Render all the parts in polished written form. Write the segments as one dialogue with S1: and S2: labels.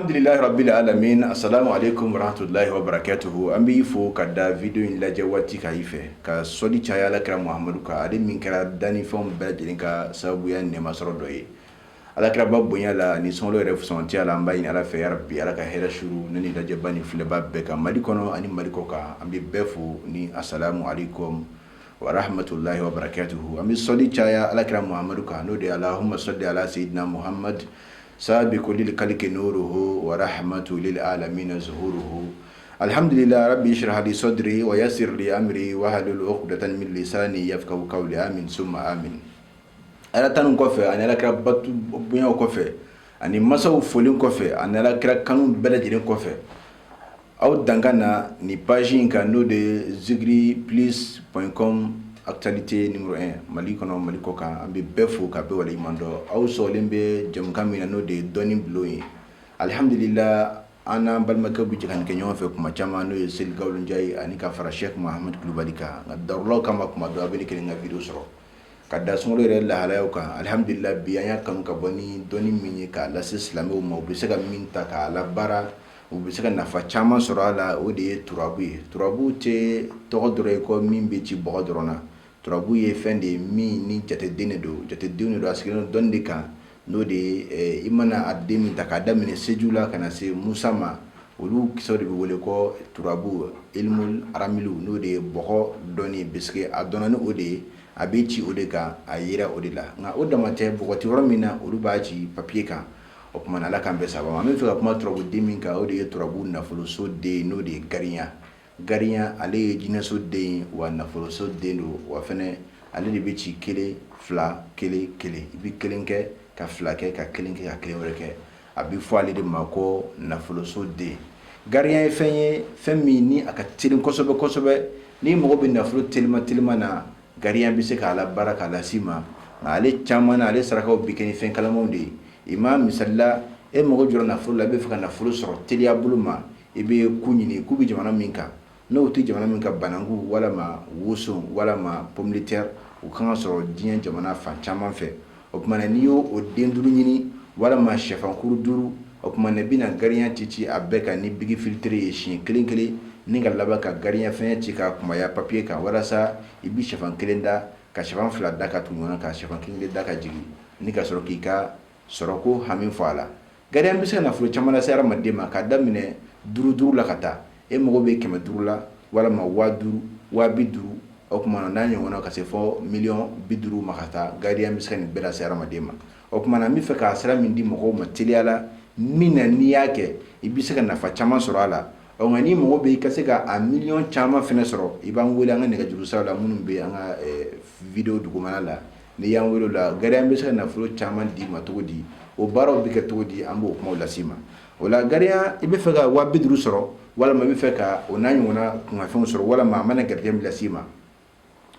S1: Alhamdulilahi rabbil alamin. Assalamu alaikum warahmatullahi wabarakatuhu. An b'i fo ka da video in lajɛ waati ka i fɛ ka sɔli caya Ala kira Muhamadu kan, ale min kɛra dannifɛnw bɛɛ lajɛlen ka sababuya nɛɛma sɔrɔ dɔ ye. Alakiraba bonya la ani sunkalo yɛrɛ fusamanciya la, an b'a ɲini Ala fɛ ya rabbi, Ala ka hɛrɛ suru ne ni lajɛba ni filɛba bɛɛ kan Mali kɔnɔ ani Mali kɔ kan. An bɛ bɛɛ fo ni assalamu alaikum wa rahmatullahi wa barakatuhu. An bɛ sɔli caya Alakira Muhamadu kan, n'o de ye Allahumma salli ala sayyidina Muhammad sabiqu lil khalqi nuruhu wa rahmatu lil alamin zuhuruhu. Alhamdulillah, rabbi shrah li sadri wa yassir li amri wa hlul uqdatan min lisani yafqahu qawli. Amin summa amin. Ala tanu kɔfɛ ani Alakira batu bonyaw kɔfɛ ani masaw foli kɔfɛ ani Alakira kanu bɛɛ lajɛlen kɔfɛ, aw dankan na ni page in kan, n'o de ye zikriplus.com, actualité numéro 1 Mali kɔnɔ, Mali kɔ kan. An bɛ bɛɛ fo ka bɛɛ waleɲuman dɔn. Aw sɔgɔlen bɛ jɛmukan min na, n'o de ye dɔnni bulon ye. Alihamdulila, an n'an balimakɛw bɛ jɛ ka nin kɛ ɲɔgɔn fɛ kuma caman, n'o ye Seli Gawulunjayi ani ka fara Sheikh Muhamadu Kulubali kan. Nka darulaw kama, kuma dɔ a bɛ ne kelen ka video sɔrɔ ka da sunkalo yɛrɛ lahalayaw kan. Alihamdulila, bi an y'a kanu ka bɔ ni dɔnni min ye k'a lase silamɛw ma, u bɛ se ka min ta k'a labaara, u bɛ se ka nafa caman sɔrɔ a la, o de ye turabu ye. Turabu tɛ tɔgɔ dɔrɔn ye ko min bɛ ci bɔgɔ dɔrɔn na. Turabu ye fɛn de ye min ni jateden de don, jateden de don, a sigilen don dɔnni de kan, n'o de ye i mana a den min ta k'a daminɛ Seju la ka na se Musa ma, olu kisɛw de bɛ wele ko turabu, ilmul aramilu, n'o de ye bɔgɔ dɔnni, puisque a dɔnna ni o de ye, a bɛ ci o de kan, a yera o de la. Nka o dama tɛ, bɔgɔ tɛ yɔrɔ min na, olu b'a ci papier kan. O tuma na, Ala k'an bɛɛ sababa. An bɛ fɛ ka kuma turabu den min kan, o de ye turabu nafoloso den, n'o de ye gariya. Gariya, ale ye jinɛso den ye, wa nafoloso den don. Wa fɛnɛ ale de bɛ ci kelen fila kelen kelen, i bɛ kelen kɛ ka fila kɛ ka kelen kɛ ka kelen wɛrɛ kɛ. A bɛ fɔ ale de ma ko nafoloso den. Gariya ye fɛn ye, fɛn min ni a ka teli kosɛbɛ kosɛbɛ. N'i mago bɛ nafolo telima telima na, gariya bɛ se k'a labaara k'a lase i ma. Nka ale caman na, ale sarakaw bɛ kɛ ni fɛn kalamanw de ye. I ma misali la, e mago jɔra nafolo la, i bɛ fɛ ka nafolo sɔrɔ teliya bolo ma, i bɛ ku ɲini. Ku bɛ jamana min kan, n'o tɛ jamana min kan, bananku walama woson walama pomme de terre, u kan ka sɔrɔ diɲɛ jamana fan caman fɛ. O tuma na, n'i y'o o den duuru ɲini walama sɛfankuru duuru, o tuma na, i bɛna gariya ci ci a bɛɛ kan ni bic feutré ye siɲɛ kelen kelen, ni ka laban ka gariya fɛn ci k'a kunbaya papier kan, walasa i bɛ sɛfan kelen da ka sɛfan fila da ka tugu ɲɔgɔn na, ka sɛfan kelen da ka jigin, ni ka sɔrɔ k'i ka sɔrɔko hami fɔ a la. Gariya bɛ se ka nafolo caman lase hadamaden ma, k'a daminɛ duuru duuru la ka taa. E mago bɛ 500 la walama 5000, 50.000, o tuma na, n'a ɲɔgɔnna, ka se fɔ miliyɔn 50 ma ka taa, gariya bɛ se ka nin bɛɛ lase hadamaden ma. O tuma na, n bɛ fɛ k'a sira min di mɔgɔw ma teliya la, min na n'i y'a kɛ, i bɛ se ka nafa caman sɔrɔ a la. Ɔ nka n'i mago bɛ i ka se ka a miliyɔn caman fana sɔrɔ, i b'an wele an ka nɛgɛjuru siraw la minnu bɛ an ka video dugumana la. N'i y'an wele o la, gariya bɛ se ka nafolo caman d'i ma cogo di, o baaraw bɛ kɛ cogo di, an b'o kumaw las'i ma. O la, gariya, i bɛ fɛ ka 50.000 sɔrɔ walama i bɛ fɛ ka o n'a ɲɔgɔnna kunkanfɛnw sɔrɔ walama a mana garijɛgɛ min las'i ma,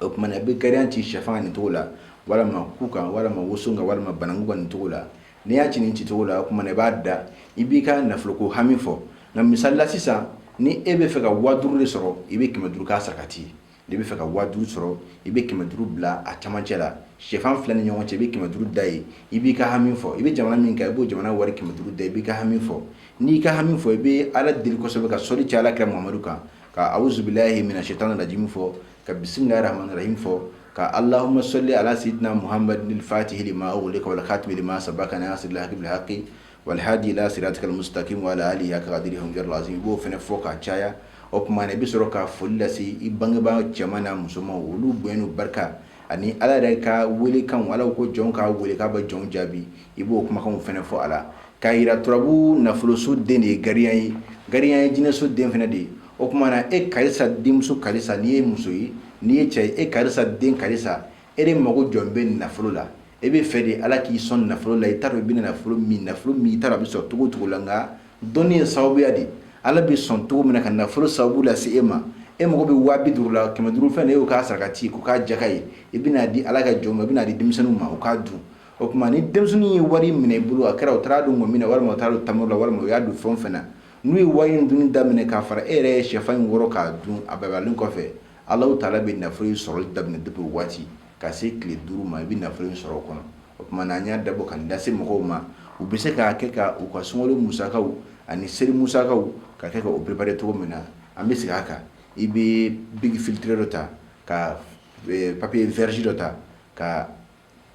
S1: o tuma na, i bɛ gariya ci sɛfan kan nin cogo la, walama ku kan, walama woson kan, walama bananku kan nin cogo la. N'i y'a ci nin cicogo la, o tuma na, i b'a da, i b'i ka nafoloko hami fɔ. Nka misali la sisan, ni e bɛ fɛ ka 5000 de sɔrɔ, i bɛ 500 k'a sarakati ye. N'i bɛ fɛ ka 5000 sɔrɔ, i bɛ 500 bila a camancɛ la, sɛfan fila ni ɲɔgɔn cɛ, i bɛ 500 da yen, i b'i ka hami fɔ. I bɛ jamana min kan, i b'o jamana wari 500 da, i b'i ka hami fɔ. N'i ka hami fɔ, i bɛ Ala deli kosɛbɛ, ka sɔli caya Ala kira Muhamadu kan, ka awuzubilahi mina shetani rajim fɔ, ka bisimilahi rahmani rahim fɔ, ka allahumma salli ala sayyidina muhammadin fatihi lima ughliqa wal khatimi lima sabaqa nasiril haqqi bil haqqi wal hadi ila siratikal mustaqim wa ala alihi haqqa qadrihi wa miqdarihil azim, i b'o fana fɔ k'a caya. O tuma na, i bɛ sɔrɔ ka foli lase i bangebaa cɛman n'a musoman, olu bonya n'u barika ani Ala yɛrɛ ka welekanw, Ala ko jɔn k'a wele k'a bɛ jɔn jaabi, i b'o kumakanw fana fɔ a la k'a yira. Turabu nafoloso den de ye gariya ye. Gariya ye jinɛso den fana de ye. O tuma na, e karisa denmuso karisa, n'i ye muso ye, n'i ye cɛ ye, e karisa den karisa, e de mago jɔn bɛ nafolo la, e bɛ fɛ de Ala k'i sɔn nafolo la, i t'a dɔn i bɛna nafolo min, i t'a dɔn a bɛ sɔrɔ cogo o cogo la, nka dɔnni ye sababuya de. Ala bɛ sɔn cogo min na ka nafolo sababu lase e ma, e mago bɛ 50.000 la, 500 fɛn e y'o k'a sarakati, k'o k'a jaka ye, i bɛna di Ala ka jɔn ma, i bɛna di denmisɛnninw ma u k'a dun. O tuma, ni denmisɛnnin ye wari minɛ i bolo, a kɛra u taara don ŋɔmi na, walima u taara don tamaro la, walima u y'a don fɛn o fɛn na, n'u ye wari in dunni daminɛ k'a fara e yɛrɛ ye sɛfan in wɔrɔ k'a dun a babalen kɔfɛ, Alahu taala bɛ nafolo in sɔrɔli daminɛ depuis o waati ka se tile 5 ma, i bɛ nafolo in sɔrɔ o kɔnɔ. O tuma na, an y'a dabɔ ka nin lase mɔgɔw ma U bɛ se k'a kɛ ka u ka sunkalo musakaw ani seli musakaw ka kɛ ka o préparer cogo min na. An bɛ segin a kan, i bɛ bic filtré dɔ ta, ka papier vierge dɔ ta, ka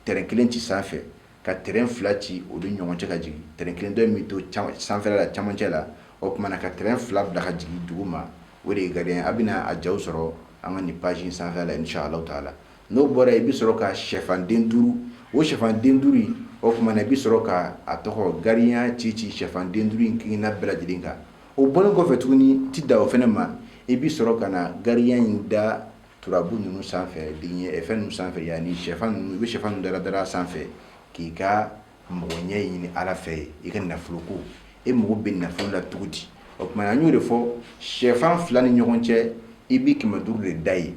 S1: tɛrɛn kelen ci sanfɛ, ka tɛrɛn fila ci olu ɲɔgɔn cɛ ka jigin. Tɛrɛn kelen dɔ min to sanfɛla la, camancɛ la, o tuma na ka tɛrɛn fila bila ka jigin dugu ma. O de ye gardien. A bɛna a jaw sɔrɔ an ka nin page in sanfɛ la, inshallah taala. N'o bɔra, i bɛ sɔrɔ ka sɛfanden duuru, o sɛfanden duuru in, o tuma na i bɛ sɔrɔ ka a tɔgɔ gardien ci ci sɛfanden duuru in kelenna bɛɛ lajɛlen kan. O bɔlen kɔfɛ tuguni, ti da o fana ma, i bɛ sɔrɔ ka na gardien in da turabu ninnu sanfɛ, denkɛ fɛn ninnu sanfɛ, yanni sɛfan ninnu. I bɛ sɛfan ninnu dara dara sanfɛ k'i ka magoɲɛ ɲini Ala fɛ, i ka nafolo ko, e mago bɛ nafolo la cogo di? O tuma an y'o de fɔ, sɛfan fila ni ɲɔgɔn cɛ, i bɛ 500 de da yen.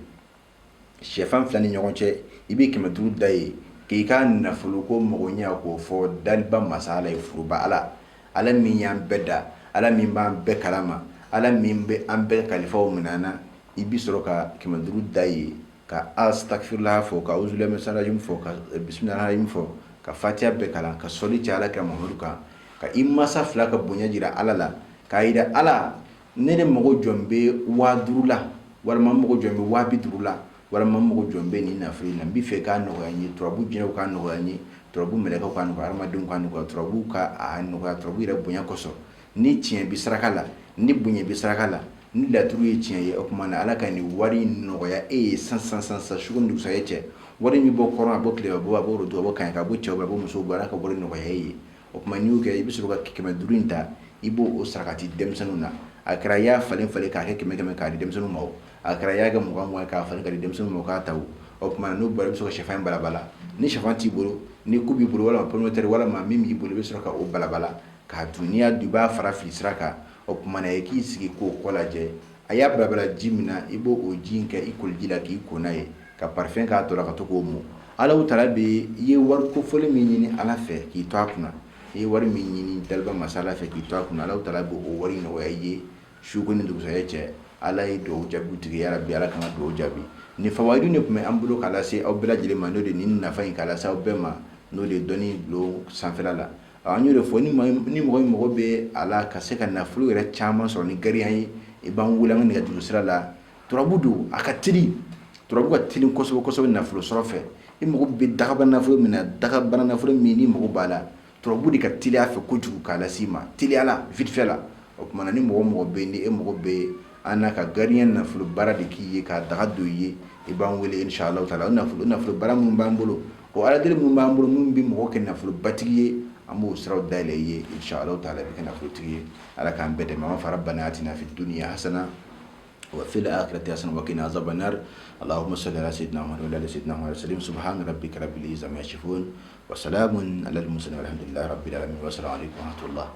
S1: Sɛfan fila ni ɲɔgɔn cɛ, i bɛ 500 da yen k'i ka nafolo ko magoɲɛ k'o fɔ daliba masa Ala ye, foroba Ala, Ala min y'an bɛɛ da, Ala min b'an bɛɛ kalama, Ala min bɛ an bɛɛ kalifaw minɛ an na. I bɛ sɔrɔ ka 500 da yen, ka astakfirula fɔ, ka awuzubilahi fɔ, ka bisimilahi fɔ, ka fatiya bɛɛ kalan, ka sɔli caya Ala kira Muhamadu kan, ka i masa fila ka bonya jira Ala la, k'a jira Ala, ne de mago jɔn bɛ 5000 la, walima n mago jɔn bɛ 200.000 la, walima n mago jɔn bɛ nin nafolo in na, n bɛ fɛ k'a nɔgɔya n ye, turabu jinɛw k'a nɔgɔya n ye, turabu mɛlɛkɛw k'a nɔgɔya, hadamadenw k'a nɔgɔya, turabu ka a nɔgɔya, turabu yɛrɛ bonya kosɔn. Ni tiɲɛ bɛ saraka la, ni bonya bɛ saraka la, ni laturu ye tiɲɛ ye, o tuma na Ala ka nin wari nɔgɔya e ye san san san san, su ni dugusajɛ cɛ. Wari min bɔ kɔrɔn, a bɔ tilebin, a bɔ worodugu, a bɔ kaɲaka, a bɔ cɛw, a bɔ musow bɔ, Ala ka wari nɔgɔya e ye. O tuma n'i y'o kɛ, i bɛ sɔrɔ ka 500 in ta, i b'o o sarakati denmisɛnninw na. A kɛra i y'a falen falen k'a kɛ kɛmɛ kɛmɛ k'a di denmisɛnninw ma, o a kɛra i y'a kɛ mugan mugan k'a falen k'a di denmisɛnninw ma, o k'a ta. O tuma n'o bɔra, i bɛ sɔrɔ ka sɛfan in balabala. Ni sɛfan t'i bolo, ni ku b'i bolo, walima pomme de terre, walima min b'i bolo, i bɛ sɔrɔ ka o balabala k'a dun. N'i y'a dun, i b'a fara fili sira kan. O tuma na i k'i sigi k'o kɔ lajɛ. A y'a balabala ji min na, i b'o o ji in kɛ i koliji la k'i ko n'a ye, ka parfum k'a tɔ la, ka to k'o mun. Ala taala bɛ i ye wari kofɔlen min ɲini Ala fɛ k'i to a kunna, i ye wari min ɲini daliba masa Ala fɛ k'i to a kunna, Ala taala bɛ o wari nɔgɔya i ye su ko ni dugusajɛ cɛ. Ala ye dugawu jaabi tigi ya Rabi, Ala k'an ka dugawu jaabi. Ni fawaidu de tun bɛ an bolo k'a lase aw bɛɛ lajɛlen ma, n'o de nin nafa in k'a lase aw bɛɛ ma, n'o de ye dɔnni bulon sanfɛla la. An y'o de fɔ, ni mɔgɔ min mago bɛ a la ka se ka nafolo yɛrɛ caman sɔrɔ ni gariya ye, i b'an wele an ka nɛgɛjuru sira la. Turabu don, a ka teli, turabu ka teli kosɛbɛ kosɛbɛ nafolo sɔrɔ fɛ. I mago bɛ dagaba nafolo min na, dagabana nafolo min n'i mago b'a la, turabu de ka teliya a fɛ kojugu k'a lase i ma teliya la, vite fait la. O tuma na ni mɔgɔ mɔgɔ bɛ, ni e mago bɛ an na ka gariya nafolo baara de k'i ye, k'a daga don i ye, i b'an wele inshallah taala. O nafolo baara minnu b'an bolo, o aladeli minnu b'an bolo, minnu bɛ mɔgɔ kɛ nafolobatigi ye, an b'o siraw dayɛlɛ i ye inshallah taala, i bɛ kɛ nafolotigi ye. Ala k'an bɛɛ dɛmɛ. An b'a fɔ rabbana atina fid dunya hasana wa fil akhirati hasana wa qina azaban nar. Allahumma salli ala sayyidina Muhammad wa ala sayyidina Muhammad wa sallim. Subhana rabbika rabbil izzati amma yasifun wa salamun ala al mursalin walhamdulillahi rabbil alamin. Wa assalamu alaikum wa rahmatullah.